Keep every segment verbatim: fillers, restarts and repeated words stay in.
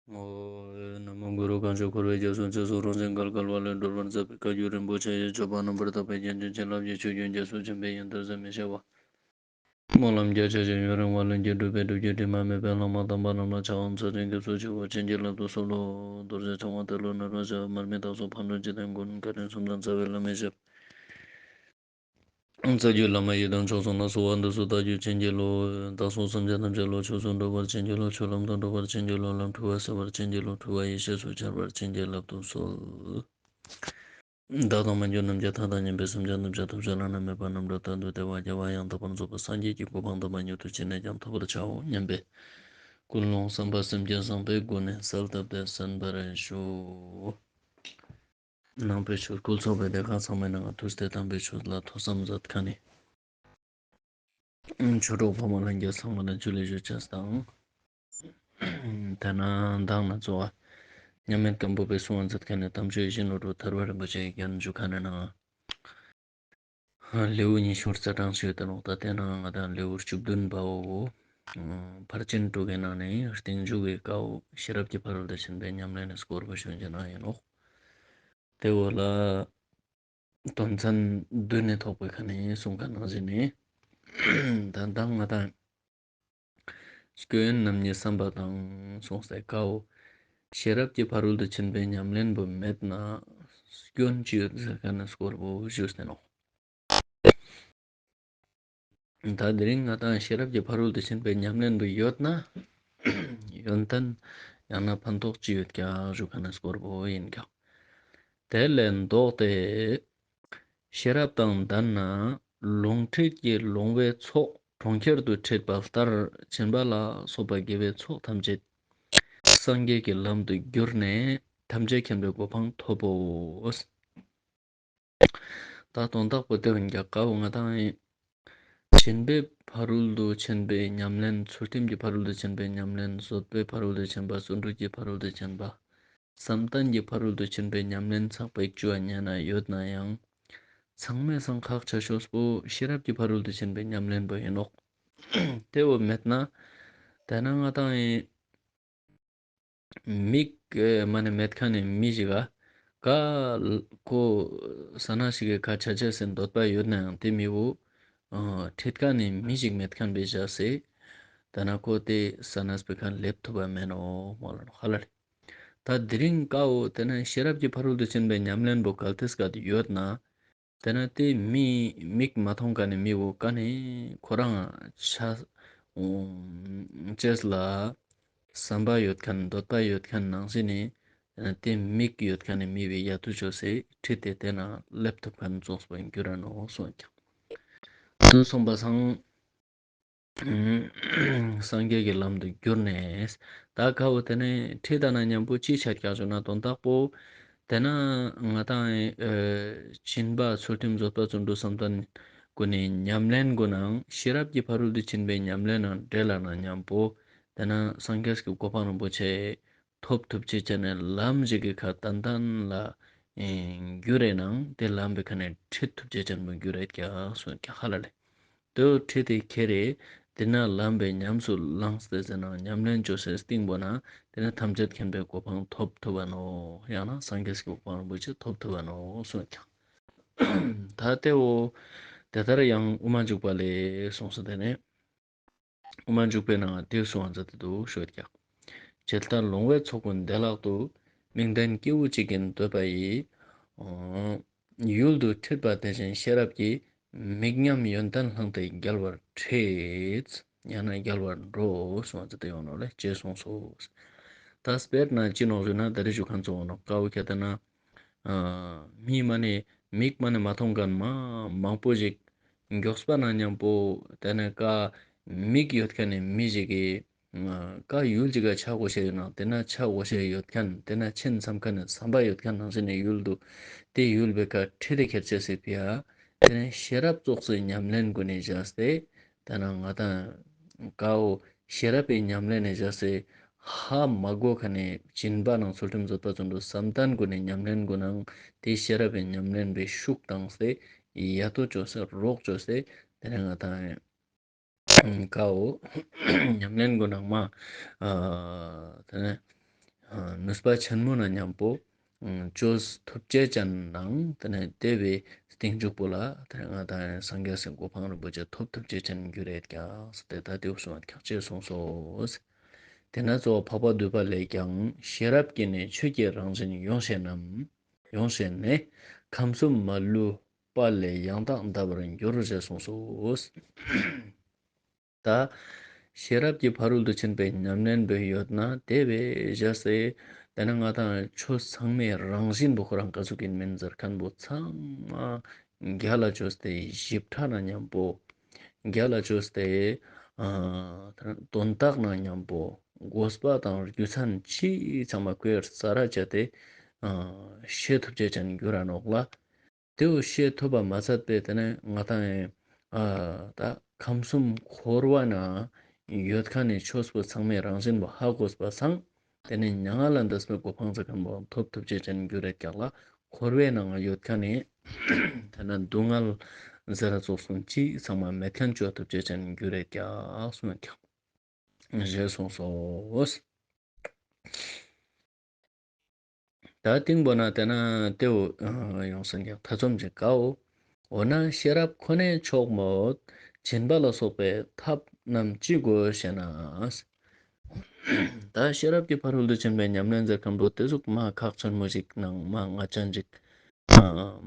ཨོ། ན་མོ་གུ་རུ། གང་བྱུང་འཁོར་བའི་རྒྱ་མཚོ་འཇིགས་སུ་རུང་ཞིང་བརྒལ་དཀའ་བ་ལས་སྒྲོལ་བར་མཛད་པའི་བཀའ་བརྒྱུད་རིན་པོ་ཆེ་ཡི་སྤྱོད་པ་རྣམ་པར་དག་པའི་རྒྱན་ཅན་བྱིན་རླབས་ཀྱི་ཆུ་རྒྱུན་རྒྱ་མཚོ་ཆེན་པོའི་ཡོན་ཏན་ཟད་མི་ཤེས་པ། སྨོན་ལམ་རྒྱ་ཆེ་ཞིང་ཡུན་རིང་བ་ལྷུན་གྱིས་གྲུབ་པའི་སྒྲུབ་བརྒྱུད་དྲི་མ་མེད་པའི་བླ་མ་དམ་པ་རྣམས་ལ་ཕྱག་འཚལ་ཞིང་སྐྱབས་སུ་མཆིའོ། བྱིན་གྱིས་བརླབ་ཏུ་གསོལ་ལོ། རྡོ་རྗེ་འཆང་དབང་ཏེ་ལོ་ནཱ་རོ་ཞབས། མར་མི་དྭགས་སོགས་ཕག་གྲུ་འཇིག་རྟེན་མགོན། བཀའ་དྲིན་གསུམ་ལྡན་རྩ་བའི་བླ་མའི་ཞབས། རྩ་བརྒྱུད་བླ་མ་ཡི་དམ་མཆོག་གསུམ་ལ་གསོལ་བ་འདེབས་སོ། བདག་རྒྱུད་བྱིན་གྱིས་རློབས། བདག་སོགས་སེམས་ཅན་ཐམས་ཅད་བློ་ཆོས་སུ་འགྲོ་བར་བྱིན་གྱིས་རློབས། ཆོས་ལམ་དུ་འགྲོ་བར་བྱིན་གྱིས་རློབས། ལམ་འཁྲུལ་བ་སེལ་བར་བྱིན་གྱིས་རློབས། འཁྲུལ་བ་ཡེ་ཤེས་སུ་འཆར་བར་བྱིན་གྱིས་བརླབ་ཏུ་གསོལ། བདག་དང་མ་གྱུར་ནམ་མཁའི་མཐའ་དང་མཉམ་པའི་སེམས་ཅན་ཐམས་ཅད་ཐོབ་བྱ་བླ་ན་མེད་པ་རྣམ་གྲོལ་དོན་དུ་བདེ་བ་རྒྱལ་བ་ཡང་དག་པར་རྫོགས་པའི་སངས་རྒྱས་ཀྱི་གོ་འཕང་དམ་པ་མྱུར་དུ་ཅི་ནས་ཀྱང་ཐོབ་པར་བྱའོ་སྙམ་པའི་ཀུན་སློང་བསམ་པ་སེམས་བསྐྱེད་བཟང་པོའི་སྒོ་ནས་གསལ་བཏབ་སྟེ་གསན་པར་ཞུ། ནང་པའི་ཆོས་སྐུལ་ཚོགས་པའི་སྡེ་ཁག་ཚང་མའི་ནང་ཐུགས་སྟེ་དམ་པའི་ཆོས་ལ་ཐོས་བསམ་མཛད་མཁན་ནི་ཆོས་གྲོགས་ཕོ་མོ་ལྷན་རྒྱས་ཚང་མ་ལ་ཇུ་ལེ་ཞུ་ཆེད་དང་། དེ་ན་མདང་ནས་གཙོ་བོ་མཉམ་མེད་སྒམ་པོ་པས་གསུང་བ་མཛད་མཁན་ནི་དམ་ཆོས་ཡིད་བཞིན་ནོར་བུ་ཐར་པ་རིན་པོ་ཆེའི་རྒྱན་འཇུག་མཁན་ནི་ནང་། ལེའུ་ཉི་ཤུར་རྩ་གྲངས་ཤིག་ཡོད་དེ་ནོག་ད་དེ་ནང་ང་དང་ལེའུ་བཅུ་བདུན་པའོ། ཕར་ཕྱིན་དྲུག་གི་ནང་ནས་རྟིང་མཇུག་གི་ཀའོ་ཤེས་རབ་ཀྱི་ཕ་རོལ་ཏུ་ཕྱིན་པའི་ཉམས་ལེན་ནི་སྐོར་བ་ཞུ་རྒྱུ་ན་ཡིན་ནོག་དེ་འོ་ལ། དོན་ཚན་བདུན་ནས་ཐོག་པའི་ཁ་ནས་གསུང་ཁ་ནང་བཞིན་ནི། ད་ལྟ་ང་དང་སྐྱོན་ཡོན་རྣམ་གཉིས་བསམ་པ་དང་གསུངས་སའི་ཀའོ། ཤེས་རབ་ཀྱི་ཕ་རོལ་ཏུ་ཕྱིན་པའི་ཉམས་ལེན་པོ་མེད་ན་སྐྱོན་ཅི་ཡོད་ཟེར་ཁ་ནས་སྐོར་བོ་ཞུས་ཏེ་ནོག་ད་དེ་རིང་ང་དང་ཤེས་རབ་ཀྱི་ཕ་རོལ་ཏུ་ཕྱིན་པའི་ཉམས་ལེན་པོ་ཡོད་ན། ཡོན་ཏན་ཡང་ན་ཕན་ཐོགས་ཅི་ཡོད་ཀྱང་ཞུ་ཁ་ནས་སྐོར་བོ་ཡིན་ཀྱང་། དེ་ལས་ལྡོག་སྟེ། ཤེས་རབ་དང་ལྡན་ན་ལོངས་སྤྲད་ཀྱི་ལོང་བའི་ཚོགས་གྲོང་ཁྱེར་དུ་ཁྲིད་པ་ལྟར་སྦྱིན་པ་ལ་སོགས་པ་དགེ་བའི་ཚོགས་ཐམས་ཅད་སངས་རྒྱས་ཀྱི་ལམ་དུ་བསྒྱུར་ནས་ཐམས་ཅད་མཁྱེན་པའི་གོ་འཕང་ཐོབ་བོ། ད་དོན་དག་པོ་དེ་བོ་འདི་ཀ་བོ་ང་དང་ཡིན། སྦྱིན་པའི་ཕ་རོལ་ཏུ་ཕྱིན་པའི་ཉམས་ལེན། ཚུལ་ཁྲིམས་ཀྱི་ཕ་རོལ་ཏུ་ཕྱིན་པའི་ཉམས་ལེན། བཟོད་པའི་ཕ་རོལ་ཏུ་ཕྱིན་པ། བརྩོན་འགྲུས་ཀྱི་ཕ་རོལ་ཏུ་ཕྱིན་པ། བསམ་གཏན་གྱི་ཕ་རོལ་ཏུ་ཕྱིན་པའི་ཉམས་ལེན་ཚགས་པའི་བཅུ་བ་ཉེ་ན་ཡོད་ན་ཡང་། ཚང་མའི་སང་ཁག་ཆེ་ཤོས་པོ་ཤེས་རབ་ཀྱི་ཕ་རོལ་ཏུ་ཕྱིན་པའི་ཉམས་ལེན་པོ་ཡིན་ནོག་དེ་བོ་མེད་ན། དེ་ན་ང་དང་ཡིན། མིག་མ་ནི་མེད་མཁན་ནི་མི་ཞིག་ག་ཀ་ལ་ཁོ་ས་ན་ཞིག་གི་ཁ་ཆ་ཆ་སེ་འདོད་པ་ཡོད་ན་ཡང་དེ་མི་བོ་ཁྲིད་མཁན་ནི་མི་ཞིག་མེད་མཁན་པའི་བཞག་སེ། ད་ན་ཁོ་དེ་ས་ན་སྤེ་ཁན་སླེབས་ཐུབ་པ་མེད་ནོ་མོ་ལ་ནོ་ཧ་ལ་ལེ། ད་དེ་རིང་ཀའོ་དེ་ན་ཤེས་རབ་ཀྱི་ཕ་རོལ་ཏུ་ཕྱིན་པའི་ཉམས་ལེན་པོ་གལ་ཏེ་སྐད་ཡོད་ན། དེ་ན་དེ་མི་མིག་མ་མཐོང་མཁན་ནི་མི་བོ་ཀ་ནི་ཁོ་རང་ཆ་ཅེས་ལ་བསམ་པ་ཡོད་མཁན་འདོད་པ་ཡོད་མཁན་ནང་བཞིན་ནི་དེ་ན་དེ་མིག་ཡོད་མཁན་ནི་མི་བོའི་ཡ་ཐུ་ཅོ་སེ་ཁྲིད་དེ་དེ་ན་སླེབས་ཐུབ་མཁན་ཙོགས་པ་འགྱུར་ར་ནོ་གསུངས་ཀྱང་། དུ་སོང་པ་སང་། སངས་རྒྱས་ཀྱི་ལམ་དུ་བསྒྱུར་ནས། ད་ཁ་བོ་དེ་ནས་ཁྲིད་ད་ན་མཉམ་པོ་ཅི་ཆ་རྒྱག་བྱུང་ན་དོན་དག་པོ། དེ་ན་ང་དང་སྦྱིན་པ་ཚུལ་ཁྲིམས་བཟོད་པ་བརྩོན་འགྲུས་བསམ་གཏན་ཀུན་ནས་ཉམས་ལེན་ཀུན་ནང་ཤེས་རབ་ཀྱི་ཕ་རོལ་ཏུ་ཕྱིན་པའི་ཉམས་ལེན་ནང་འབྲེལ་ལ་ན་མཉམ་པོ། དེ་ན་སངས་རྒྱས་ཀྱི་གོ་འཕང་རིན་པོ་ཆེ་ཐོབ་ཐུབ་ཅེས་བྱས་ནས་ལམ་ཞིག་གི་ཁ་ཏན་ཏན་ལ་འགྱུར་རེ་ནང་དེ་ལམ་པའི་ཁ་ནས་ཁྲིད་ཐུབ་ཅེས་བྱས་པོ་འགྱུར་རེ་ཀྱང་གསུངས་ཀྱང་ཧ་ལ་ལེ། དེ་ཁྲིད་དེ་ཁྱེར་རེ། དེ་ན་ལམ་པའི་ཉམས་སུ་བླངས་ཏེ་ཟེར་ན་ཉམས་ལེན་བཅོས་སའི་སྟེང་པོ་ན་དེ་ན་ཐམས་ཅད་མཁྱེན་པའི་གོ་འཕང་ཐོབ་ཐུབ་བ་ནོ། ཡང་ན་སངས་རྒྱས་ཀྱི་གོ་འཕང་རིན་པོ་ཆེ་ཐོབ་ཐུབ་བ་ནོ་གསུངས་ཀྱང་། ད་དེའོ། དེ་ལྟར་ཡང་དབུ་མ་འཇུག་པ་ལས་གསུངས་སོ་དེ་ནས། དབུ་མ་འཇུག་པའི་ནང་དེ་གསུང་བ་མཛད་དེ་འདུག་ཤོད་ཀྱང་། ཇི་ལྟར་ལོང་བའི་ཚོགས་ཀུན་བདེ་བླག་ཏུ། མིག་ལྡན་སྐྱེས་བུ་གཅིག་གིས་འདོད་པ་ཡིས། ཡུལ་དུ་ཁྲིད་པ་དེ་བཞིན་ཤེས་རབ་ཀྱིས། མིག་ཉམས་ཡོན་ཏན་བླངས་ཏེ་རྒྱལ་བར་ཁྲིད། ཡང་ན་རྒྱལ་བར་འགྲོ་གསུང་བ་མཛད་དེ་ཡོང་ནོ་ལས་ཅེས་གསུངས་སོ། ད་དཔེར་ན་ཅི་ནོག་ཞུ་ན་ད་རེས་ཞུ་མཁན་ཚོ་འོང་ནོ་ཀ་བོ་ཁྱེད་ལྟ་ན། མི་མ་ནི་མིག་མ་ནི་མ་མཐོང་མཁན་མ་མང་པོ་ཞིག་མགྱོགས་པ་ན་མཉམ་པོ་དེ་ནས་ཀ་མིག་ཡོད་མཁན་ནི་མི་ཞིག་གིས་ཀ་ཡུལ་ཅིག་ག་ཆ་བགོ་བཤའ་ཡོད་ན་དེ་ན་ཆ་བགོ་བཤའ་ཡོད་མཁན་དེ་ན་ཆེན་བསམ་མཁན་ནི་བསམ་པ་ཡོད་མཁན་ནང་བཞིན་ནི་ཡུལ་དུ་དེ་ཡུལ་བའི་ཀ་ཁྲིད་དེ་ཁྱེར་ཆེ་སྲིད་པ་ཡ། དེ་ནས་ཤེས་རབ་ཙོགས་སུ་ཉམས་ལེན་ཀུན་ནས་བཞག་སྟེ། དེ་ན་ང་དང་ཀའོ་ཤེས་རབ་པའི་ཉམས་ལེན་ནས་བཞག་སྟེ། ཧ་མ་གོ་ཁ་ནས་སྦྱིན་པ་ནང་ཚུལ་ཁྲིམས་བཟོད་པ་བརྩོན་འགྲུས་བསམ་གཏན་ཀུན་ནས་ཉམས་ལེན་ཀུན་ནང་དེ་ཤེས་རབ་པའི་ཉམས་ལེན་པའི་ཤུགས་བཏང་སྟེ། ཡ་ཏོ་བཅོས་སེ་རོགས་བཅོས་སེ། དེ་ནས་ང་དང་ཀའོ་ཉམས་ལེན་ཀུན་ནང་མ། དེ་ནས། ནུས་པ་ཆེན་མོ་ན་མཉམ་པོ་ཨ་བཅོས་ཐུབ་ཅེས་ཅན་ནང་དེ་ནས་དེ་བའི་གཏིང་འཇུག་པོ་ལ་དེ་ནས་ང་དང་སངས་རྒྱས་སི་གོ་འཕང་རིན་པོ་ཆེ་ཐོབ་ཐུབ་ཅེས་ཅན་རྒྱུ་རེད་ཀྱག་ཟེར་ཏེ་ད་དེ་གསུངས་པ་ཁྱབ་ཅེས་གསུངས་སོ། དེ་ན་གཙོ་བོ་འཕགས་པ་འདུས་པ་ལས་ཀྱང་ཤེས་རབ་ཀྱིས་ནི་ཆོས་ཀྱི་རང་བཞིན་ཡོངས་ཤེས་རྣམས། ཡོངས་ཤེས་ནས་ཁམས་གསུམ་མ་ལུས་པ་ལས་ཡང་དག་འདའ་བར་འགྱུར་ཞེས་གསུངས་སོ། ད་ཤེས་རབ་ཀྱི་ཕ་རོལ་ཏུ་ཕྱིན་པའི་ཉམས་ལེན་པོ་ཡོད་ན་དེ་བས་བཞག་སྟེ་དེ་ན་ང་དང་ཆོས་ཚང་མའི་རང་བཞིན་པོ་ཁོ་རང་ག་ཟུག་ཡིན་མིན་ཟེར་མཁན་པོ་ཚང་མ་རྒྱ་ལ་བཅོས་ཏེ་ཞིབ་ཕྲ་ན་མཉམ་པོ་རྒྱ་ལ་བཅོས་ཏེ་ཨ་དོན་དག་ན་མཉམ་པོ་དགོས་པ་དང་རྒྱུ་མཚན་ཅི་ཚང་མ་བཀོད་ས་ར་བྱས་ཏེ་ཨ་ཤེས་ཐུབ་ཅེས་ཅན་འགྱུར་ར་ནོག་ལ། དེའུ་ཤེས་ཐུབ་པ་མ་ཚད་པས་དེ་ནས་ང་དང་ཨ་ད་ཁམས་གསུམ་འཁོར་བ་ན་ཡོད་མཁན་ནི་ཆོས་པོ་ཚང་མའི་རང་བཞིན་པོ་ཧ་གོ་བ་སང་དེ་ནས་མྱ་ངན་ལས་འདས་པའི་གོ་འཕང་ཟེར་མཁན་པོ་ཐོབ་ཐུབ་ཅེས་ཅན་རྒྱུ་རེད་ཀྱག་ལ། འཁོར་བའི་ནང་ཡོད་མཁན་ནི་དེ་ན་སྡུག་བསྔལ་ཟེར་ར་ཙོགས་གསུམ་ཅི་ཚང་མ་མེད་མཁན་བཅོ་ཐུབ་ཅེས་ཅན་རྒྱུ་རེད་ཀྱག་གསུངས་ཀྱག་ཞེས་གསུངས་སོ། ད་ཏིང་པོ་ན་དེ་ན་ཏེའུ་ཡོང་སེང་གེ་ཐ་ཚོམ་གྱི་ཀའོ། འོ་ན་ཤེས་རབ་ཁོ་ནས་ཆོག་མོད། སྦྱིན་པ་ལ་སོགས་པའི་ཐབས་རྣམས་ཅི་དགོས་ཤེ་ན། ད་ཤེས་རབ་ཀྱི་ཕ་རོལ་ཏུ་ཕྱིན་པའི་ཉམས་ལེན་ཟེར་མཁན་པོ་དེ་ཟུག་མ་ཁག་ཆེན་མོ་ཞིག་ནང་མ་ང་ཅན་ཞིག་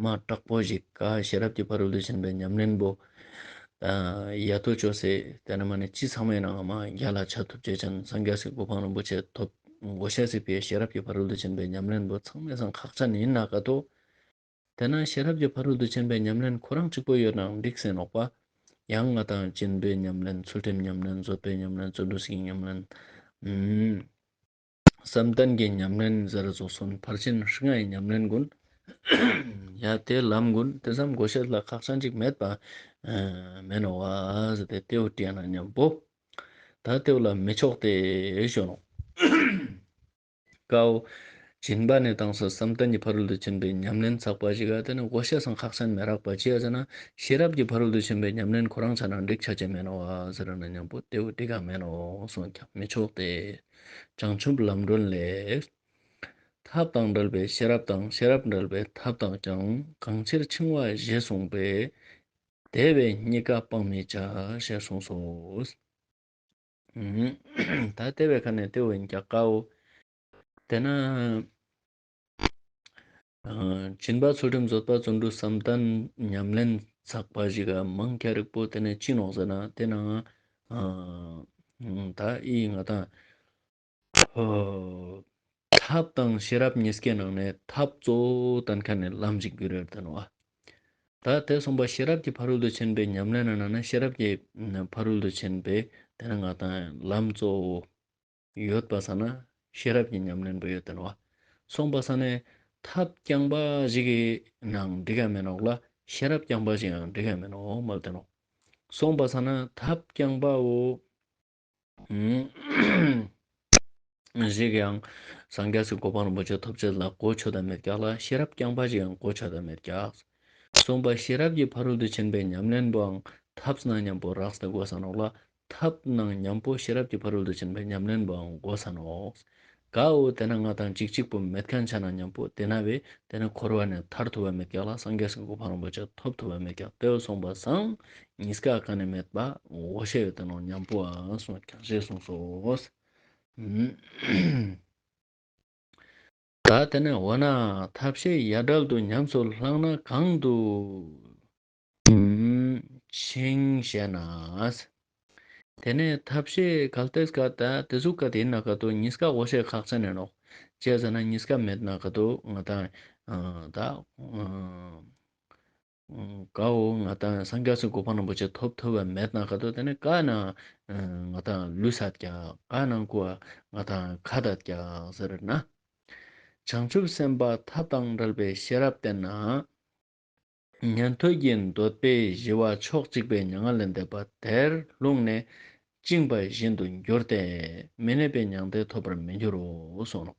མ་དྲག་པོ་ཞིག་ག་ཤེས་རབ་ཀྱི་ཕ་རོལ་ཏུ་ཕྱིན་པའི་ཉམས་ལེན་པོ། ཡ་ཏོ་ཅོ་སེ་དེ་ན་མ་ནི་ཅི་ཚང་མའི་ནང་མ་རྒྱ་ལ་ཆ་ཐུབ་ཅེས་ཅན་སངས་རྒྱས་སི་གོ་འཕང་རིན་པོ་ཆེ་ཐོབ་གོ་ཤེས་སི་པའི་ཤེས་རབ་ཀྱི་ཕ་རོལ་ཏུ་ཕྱིན་པའི་ཉམས་ལེན་པོ་ཚང་མའི་སང་ཁག་ཅན་ཡིན་ན་ག་ཏོ། དེ་ན་ཤེས་རབ་ཀྱི་ཕ་རོལ་ཏུ་ཕྱིན་པའི་ཉམས་ལེན་ཁོ་རང་གཅིག་པོ་ཡོད་ནའང་འགྲིག་སེ་ནོག་པ། ཡང་ང་དང་སྦྱིན་པའི་ཉམས་ལེན། ཚུལ་ཁྲིམས་ཉམས་ལེན། བཟོད་པའི་ཉམས་ལེན། བརྩོན་འགྲུས་ཀྱི་ཉམས་ལེན། ཨུམ། བསམ་གཏན་གྱི་ཉམས་ལེན་ཟེར་ར་ཙོགས་སོན་ཕར་ཕྱིན་ཧྲི་ང་ཡི་ཉམས་ལེན་ཀུན། ཡ་དེ་ལམ་ཀུན་དེ་ཙམ་གོ་ཤེས་ལ་ཁག་ཅན་ཅིག་མེད་པ་མེན་ནོ་བ་ཟེར་ཏེ་ཏེའུ་ཏྲིའ་ན་མཉམ་པོ། ད་ཏེའུ་ལ་མི་ཆོག་སྟེ་ཞོ་ནོ། ཀའོ། སྦྱིན་པ་ནི་དང་སོ་བསམ་གཏན་གྱི་ཕ་རོལ་ཏུ་ཕྱིན་པའི་ཉམས་ལེན་ཚགས་པ་ཞིག་ག་དེ་ནི་གོ་ཤེས་སང་ཁག་ཅན་མེ་རག་པ་ཅི་ཡ་ཟེར་ན་ཤེས་རབ་ཀྱི་ཕ་རོལ་ཏུ་ཕྱིན་པའི་ཉམས་ལེན་ཁོ་རང་ཆ་ན་འགྲིག་ཆ་ཅེ་མེན་ནོ་བ་ཟེར་ན་མཉམ་པོ་ཏེའུ་འགྲིག་ག་མེན་ནོ་གསུངས་ཀྱང་མི་ཆོག་སྟེ། བྱང་ཆུབ་ལམ་སྒྲོན་ལས། ཐབས་དང་བྲལ་བའི་ཤེས་རབ་དང་ཤེས་རབ་བྲལ་བའི་ཐབས་དག་ཀྱང་གང་ཕྱིར་འཆིང་བ་ཞེས་གསུངས་པས། དེ་བས་གཉིས་ཀ་སྤང་མི་བྱ་ཞེས་གསུངས་སོ། ད་དེ་བས་ཁ་ནས་དེ་བས་ཀྱང་ཀའོ། དེ་ན། སྦྱིན་པ་ཚུལ་ཁྲིམས་བཟོད་པ་བརྩོན་འགྲུས་བསམ་གཏན་ཉམས་ལེན་ཚགས་པ་ཞིག་ག་མང་ཁྱ་རིག་པོ་དེ་ནས་ཅི་ནོག་ཟེར་ན་དེ་ན་ད་ཨི་ང་དང་ཐབས་དང་ཤེས་རབ་གཉིས་ཀའི་ནང་ནས་ཐབས་གཙོ་བོ་བསྟན་མཁན་ནི་ལམ་ཞིག་གི་རེད་དེ་ནོ། ད་དེ་གསུངས་པ་ཤེས་རབ་ཀྱི་ཕ་རོལ་ཏུ་ཕྱིན་པའི་ཉམས་ལེན་ནང་ན་ཤེས་རབ་ཀྱི་ཕ་རོལ་ཏུ་ཕྱིན་པའི་དེ་ན་ང་དང་ལམ་གཙོ་བོ། ཡོད་པ་ས་ན་ཤེས་རབ་ཀྱི་ཉམས་ལེན་པོ་ཡོད་དེ་ནོ། སོང་པ་ས་ནས་ཐབས་རྐྱང་པ་ཞིག་གི་ནང་འགྲིག་ག་མེད་ནོག་ལ་ཤེས་རབ་རྐྱང་པ་ཞིག་ཡང་འགྲིག་ག་མེད་ནོག་མ་ལ་དེ་ནོ། སོང་པ་ས་ན་ཐབས་རྐྱང་པའོ་ཞིག་ཡང་སངས་རྒྱས་སི་གོ་འཕང་རིན་པོ་ཆེ་ཐོབ་ཆེད་ལ་གོ་ཆོད་ད་མེད་ཀྱག་ལ་ཤེས་རབ་རྐྱང་པ་ཞིག་ཡང་གོ་ཆོད་ད་མེད་ཀྱག་གསུངས་པ་ཤེས་རབ་ཀྱི་ཕ་རོལ་ཏུ་ཕྱིན་པའི་ཉམས་ལེན་པོའང་ཐབས་ན་མཉམ་པོ་རགས་ཏེ་དགོས་ས་ནོག་ལ། ཐབས་ན་མཉམ་པོ་ཤེས་རབ་ཀྱི་ཕ་རོལ་ཏུ་ཕྱིན་པའི་ཉམས་ལེན་པོའང་དགོས་ས་ནོག་གའོ་དེ་ན་ང་དང་གཅིག་གཅིག་པོ་མེད་མཁན་ཆ་ན་མཉམ་པོ་དེ་ན་བས་དེ་ན་འཁོར་བ་ནས་ཐར་ཐུབ་པ་མེད་ཀྱག་ལ་སངས་རྒྱས་སི་གོ་འཕང་རིན་པོ་ཆེ་ཐོབ་ཐུབ་པ་མེད་ཀྱག་དེ་བས་སོང་པ་སང་གཉིས་ཀ་ག་ནས་མེད་པ་འོ་ཤེས་ཡོད་དེ་ནོ་མཉམ་པོའང་གསུངས་ཀྱང་ཞེས་གསུངས་སོ། ད་དེ་ནས་འོ་ན་ཐབས་ཤེས་ཡ་བྲལ་དུ་ཉམས་སུ་བླངས་ན་གང་དུ་འཆིང་ཞེ་ན། དེ་ནས་ཐབས་ཤེས་གལ་ཏེ་སྐད་ད་དེ་ཟུག་ག་དེ་ན་ག་དོ་གཉིས་ཀ་འོ་ཤེས་ཁག་ཅན་ནས་ནོག་ཅེས་ཟེར་ན་གཉིས་ཀ་མེད་ན་ག་དོ་ང་དང་ད། གའོ་ང་དང་སངས་རྒྱས་སི་གོ་འཕང་རིན་པོ་ཆེ་ཐོབ་ཐུབ་པ་མེད་ན་ག་དོ་དེ་ནས་ག་ན་ང་དང་ལུས་སད་ཀྱག་ག་ན་ཀུ་ང་དང་ཁ་དད་ཀྱག་ཟེར་ན། བྱང་ཆུབ་སེམས་དཔའ་ཐབས་དང་བྲལ་བའི་ཤེས་རབ་བསྟེན་ན། ཉན་ཐོས་ཀྱི་འདོད་པས་ཞི་བ་ཕྱོགས་གཅིག་པའི་མྱ་ངན་ལས་འདས་པ་དེར་ལྷུང་ནས་བཅིངས་པ་བཞིན་དུ་འགྱུར་ཏེ་མི་གནས་པའི་མྱང་འདས་ཐོབ་པར་མི་འགྱུར་རོ་གསུངས་ནོ།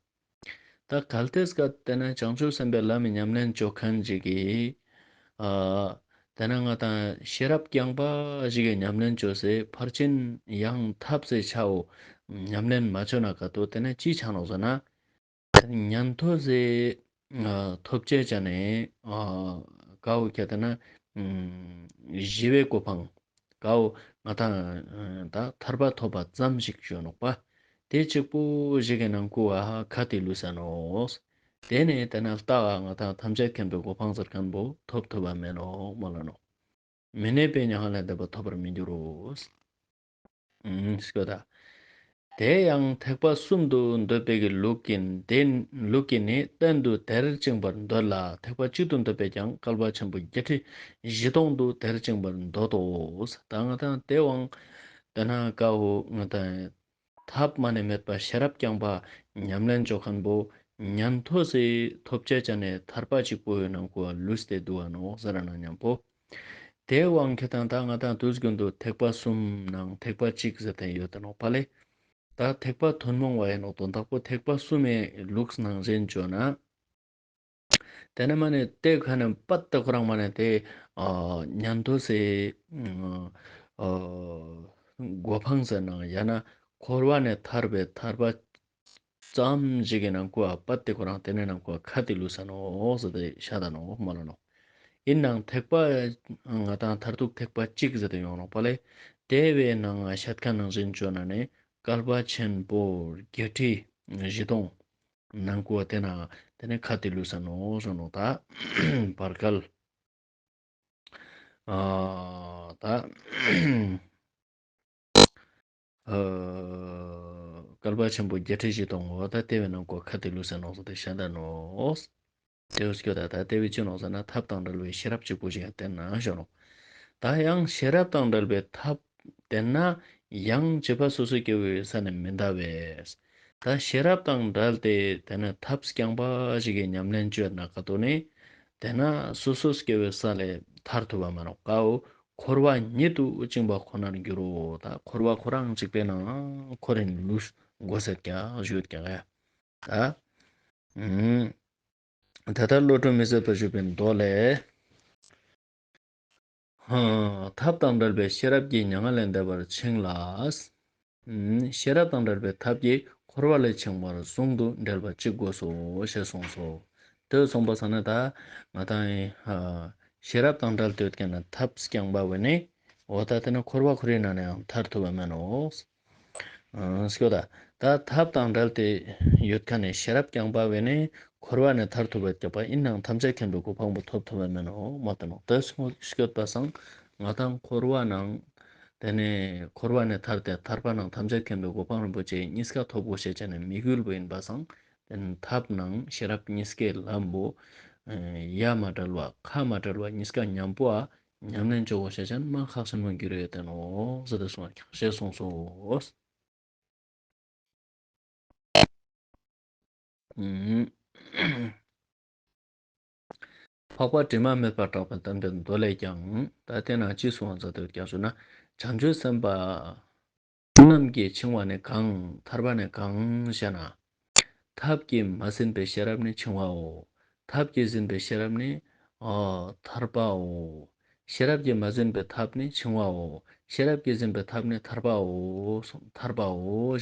ད་གལ་ཏེ་སྐད་དེ་ན་བྱང་ཆུབ་སེམས་དཔའི་ལམ་གྱི་ཉམས་ལེན་བཅོ་མཁན་ཅིག་གིས། ཨ། དེ་ན་ང་དང་ཤེས་རབ་རྐྱང་པ་ཞིག་གི་ཉམས་ལེན་བཅོས་སེ་ཕར་ཕྱིན་ཡང་ཐབས་སེ་ཆའོ། ཉམས་ལེན་མ་བཅོས་ན་ག་དོ་དེ་ན་ཅི་ཆ་ནོག་ཟེར་ན། ཉན་ཐོས་སི་ཐོབ་བྱ་བྱས་ནས་གའོ་ཁྱེད་ལྟ་ན་ཞི་བའི་གོ་འཕང་གའོ་ང་དང་ད་ཐར་པ་ཐོབ་པ་ཙམ་ཞིག་ཞུ་ནོག་པ། དེ་གཅིག་པུ་ཞིག་གི་ནང་ཁུ་བ་ཁ་དེ་ལུས་ས་ནོག། དེ་ནས་དེ་ན་ལྟ་བ་ང་དང་ཐམས་ཅད་མཁྱེན་པའི་གོ་འཕང་ཟེར་མཁན་པོ་ཐོབ་ཐུབ་པ་མེད་ནོག་མ་ལ་ནོག། མི་གནས་པའི་མྱ་ངན་ལས་འདས་པ་ཐོབ་པར་མི་འགྱུར་རོ། ཨུམ། སྐྱོ་ད། དེ་ཡང་ཐེག་པ་གསུམ་དུ་འདོད་པའི་གི་ལུགས་ཀྱི་འདི་ལུགས་ཀྱི་ནི་གཏན་དུ་དེར་བཅིངས་པར་འདོད་ལ། ཐེག་པ་གཅིག་ཏུ་འདོད་པས་ཀྱང་བསྐལ་པ་ཆེན་པོ་བརྒྱད་ཁྲི་བཞི་སྟོང་དུ་དེར་བཅིངས་པར་འདོད་དོ། ད་ང་དང་དེ་དབང་དེ་ན་ཀའོ་ང་དང་ཐབས་མ་ནས་མེད་པ་ཤེས་རབ་རྐྱང་པ་ཉམས་ལེན་ཅོ་མཁན་པོ་ཉན་ཐོས་སི་ཐོབ་བྱ་བྱས་ནས་ཐར་པ་གཅིག་པོའི་ནང་ཁུ་ལུས་ཏེ་འདུག་བ་ནོག་ཟེར་ན་མཉམ་པོ། དེ་དབང་ཁྱེད་དང་ད་ང་དང་དུས་རྒྱུན་དུ་ཐེག་པ་གསུམ་ནང་ཐེག་པ་གཅིག་ཟེར་ཏེ་ཡོད་དེ་ནོག་པ་ལེ། ད་ཐེག་པ་ཐུན་མོང་བ་ཡིན་ནོག་དོན་དག་པོ་ཐེག་པ་གསུམ་མའི་ལུགས་ནང་བཞིན་བརྗོད་ན། དེ་ནས་མ་ནས་དེ་ཁ་ནས་པད་དེ་ཁོ་རང་མ་ནས་དེ་ཉན་ཐོས་སི་གོ་འཕང་ཟེར་ན་ཡང་ན་འཁོར་བ་ནས་ཐར་པའི་ཐར་པ་ཙམ་ཞིག་གི་ནང་ཁུ་བ་པད་དེ་ཁོ་རང་དེ་ནས་ནང་ཁུ་བ་ཁ་དེ་ལུས་ས་ནོག་ཟེར་ཏེ་ཤ་ད་ནོག་མ་ལ་ནོག། ཡིན་ནའང་ཐེག་པ་ང་དང་མཐར་ཐུག་ཐེག་པ་གཅིག་ཟེར་ཏེ་ཡོང་ནོག་པ་ལེ། དེ་བས་ནང་ཤད་ཁ་ནང་བཞིན་བརྗོད་ན་ནི་བསྐལ་པ་ཆེན་པོ་བརྒྱད་ཁྲི་བཞི་སྟོང་ནང་ཁུ་བ་དེ་ན་དེ་ནས་ཁ་དེ་ལུས་ས་ནོག་ཟེར་ནོག་ད། བར་བསྐལ། ཨ་ད། ཨ། བསྐལ་པ་ཆེན་པོ་བརྒྱད་ཁྲི་བཞི་སྟོང་འོ་ད་དེ་བས་ནང་ཁུ་ཁ་དེ་ལུས་ས་ནོག་ཟེར་ཏེ་ཤ་ད་ནོག། དེ་བས་སྐྱོ་ད་ད་དེ་བས་ཅི་ནོག་ཟེར་ན་ཐབས་དང་བྲལ་བའི་ཤེས་རབ་གཅིག་པུ་ཞིག་ཡང་བསྟན་ན་ཞུ་ནོག། ད་ཡང་ཤེས་རབ་དང་བྲལ་བའི་ཐབས་བསྟན་ན་ཡང་བྱེད་པ་སོ་སོ་སྐྱེ་བོའི་ས་ནས་མི་འདའ་བས། ད་ཤེས་རབ་དང་བྲལ་ཏེ་དེ་ནས་ཐབས་རྐྱང་པ་ཞིག་གི་ཉམས་ལེན་བཅོས་ན་ག་དོ་ནི། དེ་ན་སོ་སོ་སྐྱེ་བོའི་ས་ལས་ཐར་ཐུབ་པ་མ་ནོག་ཀའོ། འཁོར་བ་ཉིད་དུ་བཅིངས་པ་ཁོ་ནར་འགྱུར་རོ། ད་འཁོར་བ་ཁོ་རང་གཅིག་པའི་ནང་འཁོར་རིན་ལུས་དགོས་ཟེར་ཀྱང་བཞུད་ཀྱང་ཡ། ད། ཨུམ། དེ་ལྟར་བློ་གྲོས་མི་ཟད་པར་བཞུགས་པའི་མདོ་ལས། ཧ། ཐབས་དང་བྲལ་བའི་ཤེས་རབ་ཀྱིས་མྱ་ངན་ལས་འདས་པར་འཆིང་ལ། ཨུམ། ཤེས་རབ་དང་བྲལ་བའི་ཐབས་ཀྱིས་འཁོར་བ་ལས་འཆིང་བར་ཟུང་དུ་འབྲེལ་བ་གཅིག་དགོས་སོ་ཞེས་གསུངས་སོ། དེ་གསུངས་པ་ས་ན་ད་ང་དང་ཨ། ཤེས་རབ་དང་བྲལ་ཏེ་ཡོད་མཁན་ན་ཐབས་རྐྱང་པ་བས་ནི། འོ་ད་དེ་ན་འཁོར་བ་ཁོ་རའི་ནང་ནས་ཡང་ཐར་ཐུབ་པ་མེད་ནོག། ཨང་སྐྱོ་ད། ད་ཐབས་དང་བྲལ་ཏེ་ཡོད་མཁན་ནི་ཤེས་རབ་རྐྱང་པ་བས་ནི་འཁོར་བ་ནས་ཐར་ཐུབ་པ་རྒྱག་པ་ཡིན་ནའང་ཐམས་ཅད་མཁྱེན་པའི་གོ་འཕང་པོ་ཐོབ་ཐུབ་པ་མེད་ནོག་མ་ལྟ་ནོག། དེ་སྐྱོ་པ་སང་ང་དང་འཁོར་བ་ནང་དེ་ནས་འཁོར་བ་ནས་ཐར་ཏེ་ཐར་པ་ནང་ཐམས་ཅད་མཁྱེན་པའི་གོ་འཕང་རིན་པོ་ཆེ་གཉིས་ཀ་ཐོབ་དགོས་ཤེས་བྱ་ནས་དམིགས་ཡུལ་པོ་ཡིན་པ་སང་དེ་ནས་ཐབས་ནང་ཤེས་རབ་གཉིས་ཀའི་ལམ་པོ་ཡ་མ་བྲལ་བ་ཁ་མ་བྲལ་བ་གཉིས་ཀ་མཉམ་པོ་ཨ། ཉམས་ལེན་བཅོ་དགོས་ཤེས་ཅན་མ་ཁག་ཆེན་མོ་འགྱུར་ཡོད་དེ་ནོ་ཟེར་ཏེ་གསུངས་པ་ཁྱང་ཞེས་གསུངས་སོ། ཨུམ། འཕགས་པ་དྲི་མ་མེད་པར་གྲགས་པའི་བསྟན་པའི་མདོ་ལས་ཀྱང་ད་དེ་ན་ཅི་གསུངས་པ་ཟེར་ཏེ་ཀྱང་ཞུ་ན་བྱང་ཆུབ་སེམས་དཔའ་རྣམས་ཀྱིས་འཆིང་བ་ནི་གང་ཐར་པ་ནི་གང་ཞེ་ན། ཐབས་ཀྱིས་མ་ཟིན་པའི་ཤེས་རབ་ནི་འཆིང་བའོ། ཐབས་ཀྱིས་ཟིན་པའི་ཤེས་རབ་ནི་ཨ་ཐར་པའོ། ཤེས་རབ་ཀྱིས་མ་ཟིན་པའི་ཐབས་ནི་འཆིང་བའོ། ཤེས་རབ་ཀྱིས་ཟིན་པའི་ཐབས་ནི་ཐར་པའོ། ཐར་པའོ་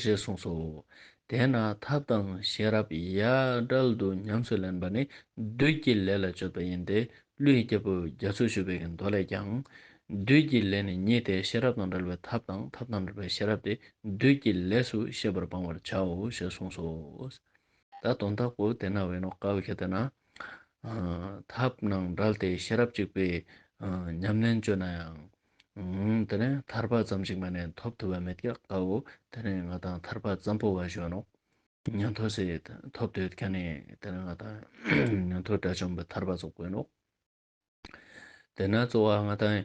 ཞེས་གསུངས་སོ། དེས་ན་ཐབས་དང་ཤེས་རབ་ཡ་བྲལ་དུ་ཉམས་སུ་ལེན་པ་ནི་བདུད་ཀྱི་ལས་ལ་སྤྱོད་པ་ཡིན་ཏེ། ཀླུའི་རྒྱལ་པོ་རྒྱ་མཚོས་ཞུས་པའི་མདོ་ལས་ཀྱང་། བདུད་ཀྱི་ལས་ནི་གཉིས་ཏེ་ཤེས་རབ་དང་བྲལ་བའི་ཐབས་དང་ཐབས་དང་བྲལ་བའི་ཤེས་རབ་སྟེ་བདུད་ཀྱི་ལས་སུ་ཤེས་པར་སྤང་བར་བྱའོ་ཞེས་གསུངས་སོ། ད་དོན་དག་པོ་དེ་ན་བས་ནོ་ཀའོ་ཁྱེད་དེ་ན། ཨ་ཐབས་ནང་བྲལ་ཏེ་ཤེས་རབ་གཅིག་པའི་ཨ་ཉམས་ལེན་བཅོས་ན་ཡང་། ཨ་དེ་ནས་ཐར་པ་ཙམ་ཞིག་མ་ནས་ཐོབ་ཐུབ་པ་མེད་ཀྱག་ཀའོ། དེ་ནས་ང་དང་ཐར་པ་ཙམ་པོ་བ་ཞུ་ནོ། ཉན་ཐོས་སི་ཐོབ་ཏེ་ཡོད་མཁན་ནི་དེ་ནས་ང་དང་ཉན་ཐོས་དགྲ་བཅོམ་པའི་ཐར་པ་ཚོ་དགོས་ནོ། དེ་ན་གཙོ་བོ་ང་དང་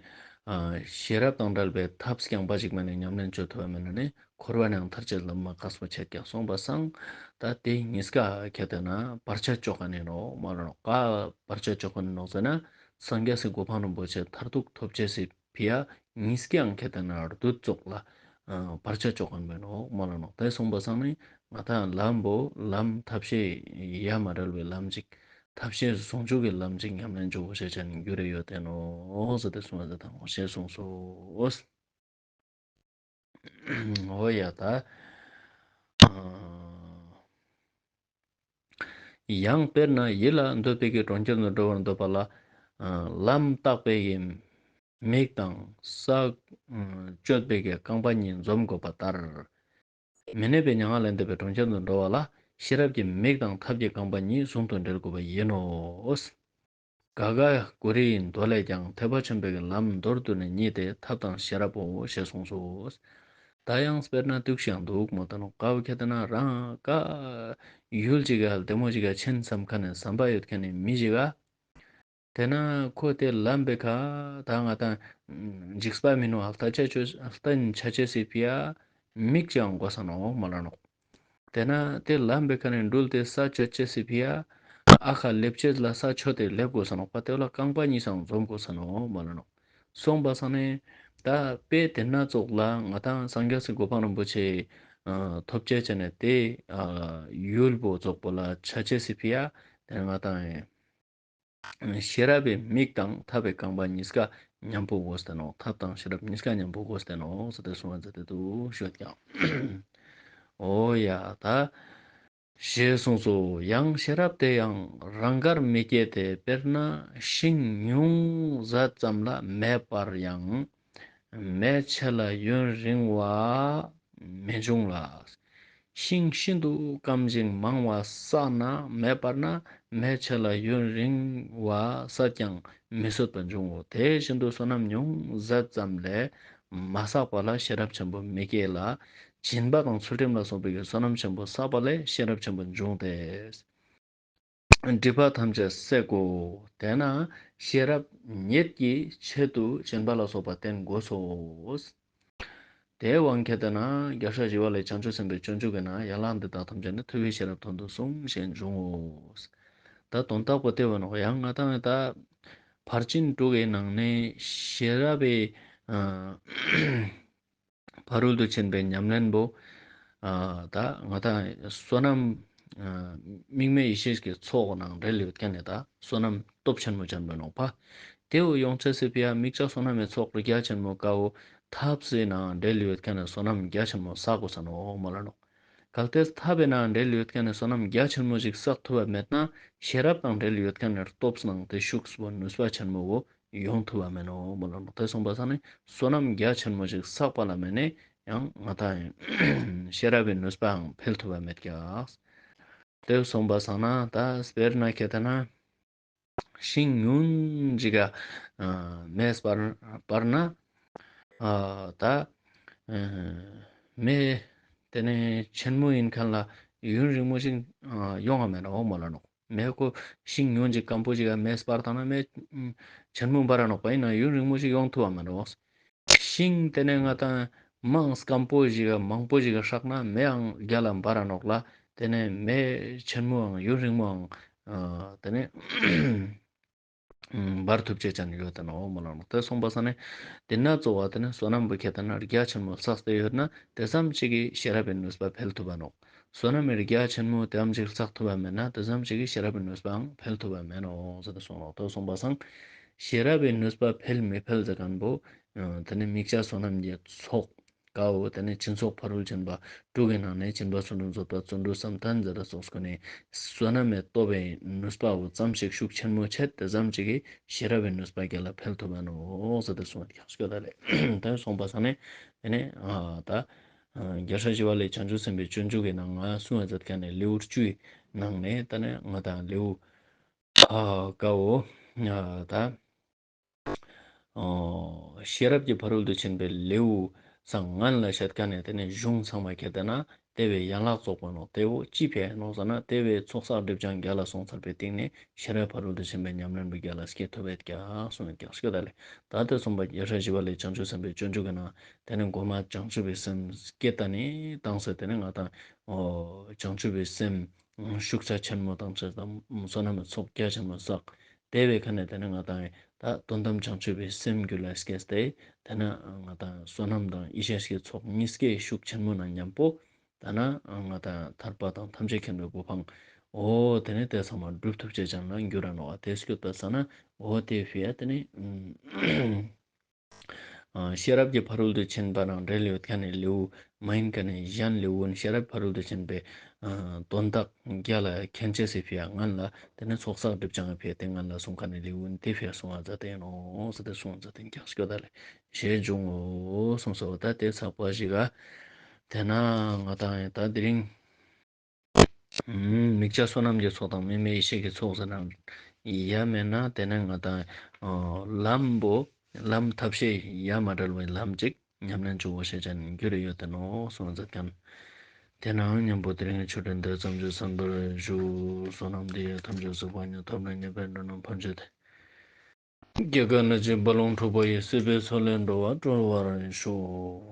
ཨ་ཤེས་རབ་དང་བྲལ་བའི་ཐབས་རྐྱང་པ་ཞིག་མ་ནས་ཉམས་ལེན་བཅོ་ཐུབ་པ་མེད་ན་ནི་འཁོར་བ་ནས་ཐར་བྱེད་ལམ་མ་དཀའ་སོ་ཆེ་ཀྱང་གསུངས་པ་སང་། ད་དེ་གཉིས་ཀ་ཁྱེད་དེ་ན་བར་ཆད་གཅོག་ག་ནི་ནོ་མ་རོ་ནོ་ཀ་བར་ཆད་གཅོག་ག་ནི་ནོ་ཟེར་ན་སངས་རྒྱས་སི་གོ་འཕང་རིན་པོ་ཆེ་མཐར་ཐུག་ཐོབ་བྱེད་སི་ཕི་ཡ་གཉིས་ཀའང་ཁྱེད་དེ་ན་བདུད་ཚོགས་ལ་ཨ་བར་ཆད་གཅོག་ག་ནི་ནོ་མ་རོ་ནོ་དེ་གསུངས་པ་སང་ནི་ང་དང་ལམ་པོ་ལམ་ཐབས་ཤེས་ཡ་མ་བྲལ་བའི་ལམ་ཅིག་ཐབས་ཤེས་ཟུང་འཇུག་གི་ལམ་ཅིག་ཉམས་ལེན་བཅོ་དགོས་ཤེས་ཅན་རྒྱུ་རེ་ཡོད་དེ་ནོ་ཟེར་ཏེ་གསུངས་པ་དེ་དང་ངོ་ཤེས་གསུངས་སོ། འོ་ཡ་ད། ཨ་ ཡང་དཔེར་ན་ཡིད་ལ་འདོད་པའི་གི་གྲོང་ཁྱེར་དུ་འགྲོ་བར་འདོད་པ་ལ། ལམ་བརྟག་པའི་གི་མིག་དང་ས་གཅོད་པའི་གི་རྐང་པ་གཉིས་འཛོམས་དགོས་པ་ལྟར། མི་གནས་པའི་མྱ་ངན་ལས་འདས་པའི་གྲོང་ཁྱེར་དུ་འགྲོ་བ་ལ་ཤེས་རབ་ཀྱི་མིག་དང་ཐབས་ཀྱི་རྐང་པ་གཉིས་ཟུང་དུ་འབྲེལ་དགོས་པ་ཡིན་ནོ། ག་ག་གུ་རུའི་མདོ་ལས་ཀྱང་ཐེག་པ་ཆེན་པོའི་ལམ་མདོར་བསྡུས་ནས་གཉིས་ཏེ། ཐབས་དང་ཤེས་རབ་པོ་ཞེས་གསུངས་སོ། ད་ཡང་དཔེར་ན་འདུག་ཞིག་འདུག་མོ་ད་ནོ་ཀའོ་ཁྱེད་ལྟ་ན་རང་ཀ་ཡུལ་གཅིག་ག་བདེ་མོ་གཅིག་ག་ཕྱིན་བསམ་མཁན་ནས་བསམ་པ་ཡོད་མཁན་ནས་མི་གཅིག་ག་དེ་ན་ཁོ་དེ་ལམ་པའི་ཁ་ད་ང་དང་འཇིགས་པ་མིན་ནོ་ཧ་ལྟ་ཆ་ཆོས་ཧ་ལྟ་ཆ་ཆེ་སི་ཕི་ཡ་མིག་ཅང་དགོས་ས་ནོ་མ་ལ་ནོ། དེ་ན་དེ་ལམ་པའི་ཁ་ནས་འགྲུལ་ཏེ་ས་ཆོད་ཅེས་སི་ཕི་ཡ། ཨ་ཁ་ལེབ་ཅེས་ལ་ས་ཆོད་དེ་ལེབ་དགོས་ས་ནོག་པ། དེ་ལ་རྐང་པ་གཉིས་སང་འཛོམས་དགོས་ས་ནོག་མ་ལ་ནོག། སོང་པ་སང་ནས་ད་དཔེ་དེ་ན་ཙོགས་ལ་ང་དང་སངས་རྒྱས་སི་གོ་འཕང་རིན་པོ་ཆེ་ཐོབ་ཅེས་བྱས་ནས་དེ་ཡུལ་པོ་ཙོགས་པོ་ལ་ཆ་ཅེས་སི་ཕི་ཡ། དེ་ང་དང་ཤེས་རབ་པའི་མིག་དང་ཐབས་པའི་རྐང་པ་གཉིས་ཀ་མཉམ་པོ་དགོས་ཏེ་ནོག། ཐབས་དང་ཤེས་རབ་གཉིས་ཀ་མཉམ་པོ་དགོས་ཏེ་ནོག་ཟེར་ཏེ་གསུངས་པ་མཛད་དེ་འདུག་ཤོད་ཀྱང་། འོ་ཡ་ད། ཞེས་གསུངས་སོ། ཡང་ཤེས་རབ་དེ་ཡང་རང་དགར་མི་སྐྱེ་སྟེ། དཔེར་ན་ཤིང་ཉུང་ཟད་ཙམ་ལ་མེ་སྤར་ཡང་། མེ་ཆེ་ལ་ཡུན་རིང་བ་མི་འབྱུང་ལ། ཤིང་ཤིན་ཏུ་སྐམ་ཞིང་མང་བ་བསགས་ན་མེ་སྤར་ན་མེ་ཆེ་ལ་ཡུན་རིང་བ་བསགས་ཀྱང་མི་བཟོད་པ་འབྱུང་ངོ་། དེ་བཞིན་དུ་བསོད་ནམས་ཉུང་ཟད་ཙམ་ལས་མ་བསགས་པ་ལ་ཤེས་རབ་ཆེན་པོ་མི་སྐྱེ་ལ། སྦྱིན་པ་དང་ཚུལ་ཁྲིམས་ལ་སོགས་པའི་བསོད་ནམས་ཆེན་པོ་བསགས་པ་ལས་ཤེས་རབ་ཆེན་པོ་འབྱུང་སྟེ། སྒྲིབ་པ་ཐམས་ཅད་སེལ་དགོས། དེས་ན་ཤེས་རབ་ཉིད་ཀྱི་ཆེད་དུ་སྦྱིན་པ་ལ་སོགས་པ་བསྟེན་དགོས་སོ། དེའི་དབང་གིས་དེ་ན་རྒྱལ་སྲས་ཞི་བ་ལྷས་བྱང་ཆུབ་སེམས་དཔའི་སྤྱོད་འཇུག་གི་ནང་ཡན་ལག་འདི་དག་ཐམས་ཅད་ནི་ཐུབ་པའི་ཤེས་རབ་དོན་དུ་གསུངས་ཞེས་འབྱུང་ངོ་། ད་དོན་དག་པོ་དེ་བ་ནོ། ཡང་ང་དང་ད་ཕར་ཕྱིན་དྲུག་གི་ནང་ནས་ཤེས་རབ་པའི་ཕ་རོལ་ཏུ་ཕྱིན་པའི་ཉམས་ལེན་པོ། ད་ང་དང་བསོད་ནམས་དམིགས་མེད་ཡེ་ཤེས་ཀྱི་ཚོགས་ནང་འབྲེལ་ཡོད་མཁན་ནི་ད་བསོད་ནམས་སྟོབས་ཆེན་མོ་ཅན་པོ་ནོག་པ། དེའུ་ཡོང་ཚེ་སི་ཕི་ཡ་དམིགས་བྱ་བསོད་ནམས་མེད་ཚོགས་རྒྱ་ཆེན་མོ་ཀའོ་ཐབས་སི་ནང་འབྲེལ་ཡོད་མཁན་ནི་བསོད་ནམས་རྒྱ་ཆེན་མོ་བསགས་དགོས་ས་ནོག་མ་ལ་ནོག། གལ་ཏེ་ཐབས་པའི་ནང་འབྲེལ་ཡོད་མཁན་ནི་བསོད་ནམས་རྒྱ་ཆེན་མོ་ཞིག་བསགས་ཐུབ་པ་མེད་ན་ཤེས་རབ་དང་འབྲེལ་ཡོད་མཁན་ནི་སྟོབས་ནང་དེ་ཤུགས་སུ་ནུས་པ་ཆེན་མོ་བོ་ཡོང་ཐུབ་པ་མེད་ནོ་མོ་ལ་ནོ། དེ་སོང་པ་ས་ནི་བསོད་ནམས་རྒྱ་ཆེན་མོ་ཞིག་བསགས་པ་ལ་མེད་ནས་ཡང་ང་དང་ཤེས་རབ་པའི་ནུས་པའང་འཕེལ་ཐུབ་པ་མེད་ཀྱག། དེ་སོང་པ་ས་ན་ད་དཔེར་ན་ཁྱེད་ལྟ་ན་ཤིང་ཉུང་ཅིག་ག་མེ་སྤར་སྤར་ན་ད་མེ་དེ་ནས་ཆེན་མོ་ཡིན་མཁན་ལ་ཡུན་རིང་མོ་ཞིག་ཡོང་བ་མེད་ནོ་མོ་ལ་ནོ། མེ་ཁོ་ཤིང་ཉུང་ཅིག་སྐམ་པོ་ཞིག་ག་མེ་སྤར་བཏང་ན་མེ་ཆེན་མོ་འབར་ར་ནོག་པ། ཡིན་ན་ཡུན་རིང་མོ་ཞིག་ཡོང་ཐུབ་བ་མེད་ནོག། ཤིང་དེ་ནས་ང་དང་མང་སྐམ་པོ་ཞིག་ག་མང་པོ་ཞིག་ག་ཧྲག་ན་མེའང་རྒྱ་ལ་འབར་ར་ནོག་ལ། དེ་ནས་མེ་ཆེན་མོའང་ཡུན་རིང་མོའང་དེ་ནས་འབར་ཐུབ་ཅེས་ཅན་ཡོད་དེ་ནོ་མོ་ལ་ནོ། དེ་སོང་པ་ས་ནས་དེ་ན་གཙོ་བ་དེ་ནས་བསོད་ནམས་པོ་ཁྱེད་ལྟ་ན་རྒྱ་ཆེན་མོ་བསགས་ཏེ་ཡོད་ན་དེ་ཙམ་ཅིག་གིས་ཤེས་རབ་པའི་ནུས་པ་འཕེལ་ཐུབ་བ་ནོག། བསོད་ནམས་རྒྱ་ཆེན་མོ་དེ་ཙམ་ཅིག་བསགས་ཐུབ་པ་མེད་ན་དེ་ཙམ་ཅིག་གིས་ཤེས་རབ་པའི་ནུས་པའང་འཕེལ་ཐུབ་པ་མེད་ནོ་ཟེར་ཏེ་གསུངས་ནོ། དེ་སོང་པ་སང་ཤེས་རབ་པའི་ནུས་པ་འཕེལ་མི་འཕེལ་ཟེར་མཁན་པོ་དེ་ནི་དམིགས་བྱ་བསོད་ནམས་ཀྱི་ཚོགས་ཀའོ་དེ་ནི་སྦྱིན་སོགས་ཕ་རོལ་ཕྱིན་པ་དྲུག་གི་ནང་ནས་སྦྱིན་པ་སུ་འགྲུབ་བཟོད་པ་བརྩོན་འགྲུས་བསམ་གཏན་ཟེར་ཏེ་སོགས་ཀུན་ནས་བསོད་ནམས་མེད་སྟོབས་པའི་ནུས་པའོ་ཙམ་ཞིག་ཤུགས་ཆེན་མོ་ཆེ་དེ་ཙམ་ཅིག་གིས་ཤེས་རབ་པའི་ནུས་པ་རྒྱ་ལ་འཕེལ་ཐུབ་པ་ནོ་ཟེར་ཏེ་གསུངས་པ་དེ་ཁྱབ་སྐྱོ་ད་ལས་དེ་སོང་པ་སང་ནས་དེ་ནས་ད། རྒྱལ་སྲས་ཞི་བ་ལྷས་བྱང་ཆུབ་སེམས་དཔའི་སྤྱོད་འཇུག་གི་ནང་ང་གསུངས་པ་མཛད་མཁན་ནི་ལེའུ་བཅུའི་ནང་ནས་ད་ནི་ང་དང་ལེའུ་ཨ་ཀའོ་ད་ཤེས་རབ་ཀྱི་ཕ་རོལ་ཏུ་ཕྱིན་པའི་ལེའུ་སང་ངན་ལ་བཤད་མཁན་ནི་དེ་ནི་གཞུང་ཚང་མ་ཁྱེད་ལྟ་ན་དེ་བས་ཡན་ལག་རྫོགས་པ་ནོ། དེ་བོ་ཅི་ཕན་ནོ་ཟེར་ན་དེ་བས་ཚོགས་བསགས་སྒྲིབ་སྦྱང་རྒྱ་ལ་སོང་ཚར་བའི་སྟེང་ནས་ཤེས་རབ་ཕ་རོལ་ཏུ་ཕྱིན་པའི་ཉམས་ལེན་པོ་རྒྱ་ལ་སྐྱེ་ཐུབ་པས་ཀྱང་གསུངས་ཡོད་ཀྱང་སྐྱོ་ད་ལས་ད་དེ་གསུངས་པ་རྒྱལ་སྲས་ཞི་བ་ལྷས་བྱང་ཆུབ་སེམས་དཔའི་སྤྱོད་འཇུག་གི་ནང་དེ་ནས་མགོ་མ་བྱང་ཆུབ་པའི་སེམས་བསྐྱེད་ད་ནི་བཏང་ཟེར་དེ་ནས་ང་དང་བྱང་ཆུབ་པའི་སེམས་ཤུགས་ཆ་ཆེན་མོ་བཏང་ཟེར་དང་བསོད་ནམས་ཚོགས་རྒྱ་ཆེན་མོ་བསགས། དེ་བས་ཁ་ནས་དེ་ནས་ང་དང་ད་དོན་དམ་བྱང་ཆུབ་པའི་སེམས་རྒྱུད་ལ་སྐྱེས་ཏེ་དེ་ནས་ང་དང་བསོད་ནམས་དང་ཡེ་ཤེས་ཀྱི་ཚོགས་གཉིས་ཀའི་ཤུགས་ཆེན་མོ་ན་མཉམ་པོ་ད་ན་ང་དང་ཐར་པ་དང་ཐམས་ཅད་མཁྱེན་པའི་གོ་འཕང་འོ་དེ་ནས་དེ་ཚང་མ་སྒྲུབ་ཐུབ་ཅེས་ཅན་ལ་འགྱུར་ར་ནོག་པ། དེ་སྐྱོད་པ་ས་ན་འོ་དེ་ཕི་ཡ་དེ་ནས། ཤེས་རབ་ཀྱི་ཕ་རོལ་ཏུ་ཕྱིན་པ་དང་འབྲེལ་ཡོད་མཁན་ནི་ལེའུ་མ་ཡིན་མཁན་ནི་གཞན་ལེའུ་ཤེས་རབ་ཕ་རོལ་ཏུ་ཕྱིན་པའི་ དོན་དག་རྒྱ་ལ་མཁན་ཆེ་སི་ཕི་ཡ་ང་ལ་དེ་ནས་ཚོགས་བསགས་སྒྲིབ་སྦྱང་ཕི་ཡ་དེ་ང་ལ་གསུང་མཁན་ནི་ལེའུ་འདི་ཕི་ཡ་གསུང་བ་ཛ་དེ་ནོ་ཟེར་ཏེ་གསུང་ཛ་དེ་འགྱག་སྐྱོ་ད་ལེ་ཞེས་འབྱུང་ངོ་གསུངས་སོ། ད་དེ་ཚགས་པ་ཞིག་ག་དེ་ན་ང་དང་ཡང་ད་དེ་རིང་མིག་བྱ་བསོད་ནམས་ཀྱི་ཚོགས་དང་དམིགས་མེད་ཡེ་ཤེས་ཀྱི་ཚོགས་ཟེར་ན་ཡ་མེད་ན་དེ་ནས་ང་དང་ལམ་པོ་ལམ་ཐབས་ཤེས་ཡ་མ་བྲལ་བའི་ལམ་ཅིག་ཉམས་ལེན་བྱུང་བ་ཞེས་བྱ་ནས་འགྱུར་ཡོད་དེ་ནོ་གསུངས་ཟེར་ཀྱང་། དེ་ནའང་མཉམ་པོ་དེ་རིང་ཆོས་འབྲེལ་འདི་ཙམ་གྱིས་གསན་པར་ཞུ། བསོད་ནམས་འདི་ཡིས་ཐམས་ཅད་གཟིགས་པ་ཉིད། ཐོབ་ནས་ཉེས་པའི་དགྲ་རྣམས་ཕམ་བྱས་ཏེ། སྐྱེ་རྒ་ན་འཆིའི་རྦ་ཀློང་འཁྲུགས་པ་ཡི། སྲིད་པའི་མཚོ་ལས་འགྲོ་བ་སྒྲོལ་བར་ཤོག།